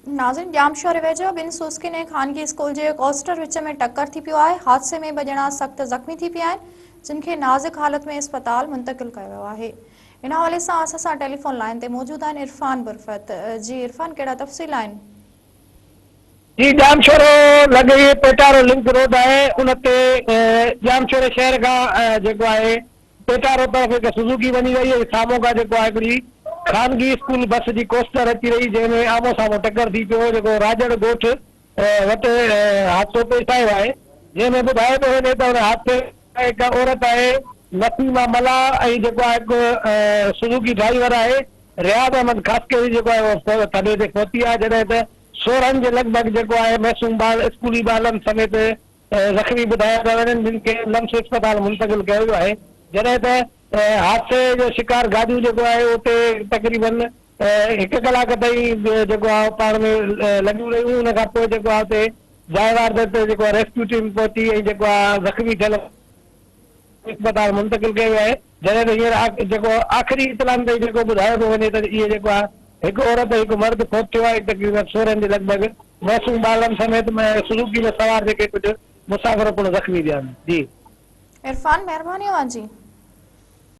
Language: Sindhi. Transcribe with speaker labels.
Speaker 1: ناظرين ڄامشوري ويجهو ٻن سوزڪين ۽ خانگي اسڪول جي ڪوسٽر وچ ۾ ٽڪر ٿي پيو آهي، حادثي ۾ ٻه ڄڻا سخت زخمي ٿي پيا آهن، جن کي نازڪ حالت ۾ اسپتال منتقل ڪيو ويو آهي. ان حوالي سان اسان سان ٽيليفون لائين تي موجود آهن عرفان برفت. جي عرفان ڪهڙا تفصيل آهن؟
Speaker 2: جي ڄامشورو لڳ هي پيٽارو لنڪ روڊ آهي ان تي ڄامشوري شهر کان جيڪو آهي پيٽارو طرف هڪ سوزوڪي وڃي رهي ۽ سامهون کان جيڪو آهي هڪڙي خانگي اسڪول بس جي ڪوسٽر اچي رهي جنهن ۾ آمهون سامهون ٽڪر ٿي پيو جيڪو راڄڙ ڳوٺ وٽ حادثو پيش آيو آهي جنهن ۾ ٻڌايو پيو وڃي ته ان حادثي ۾ هڪ عورت آهي نسيمه ملاح ۽ جيڪو آهي هڪ سوزوڪي ڊرائيور آهي رياض احمد خاصخيلي جيڪو آهي اهو ٿڏي تي فوتي آهي جڏهن ته 16 جي لڳ ڀڳ جيڪو آهي معصوم ٻار اسڪولي ٻارڙن سميت زخمي ٻڌايا پيا وڃن جن کي لمس اسپتال منتقل ڪيو ويو آهي جڏهن ته حادثي جو شڪار گاڏيون جيڪو آهي اتي تقريبن هڪ ڪلاڪ تائين جيڪو آهي پاڻ ۾ لڳيون رهيون ان کان پوء جيڪو آهي اتي جاء واردات تي جيڪو آهي ريسڪيو ٽيم پهتي ۽ جيڪو آهي زخمي ٿيل اسپتال منتقل ڪيو ويو آهي جڏهن ته هينئر جيڪو آخري اطلاعن تائين جيڪو ٻڌايو پيو وڃي ته اهي جيڪو آهي هڪ عورت ۽ هڪ مرد فوت ٿيو آهي تقريبن 16 جي لڳ ڀڳ معصوم ٻارڙن سميت سوزوڪي ۾ سوار جيڪي ڪجهه مسافر پڻ زخمي ٿيا آهن جي.
Speaker 1: عرفان مهرباني اوهان جي.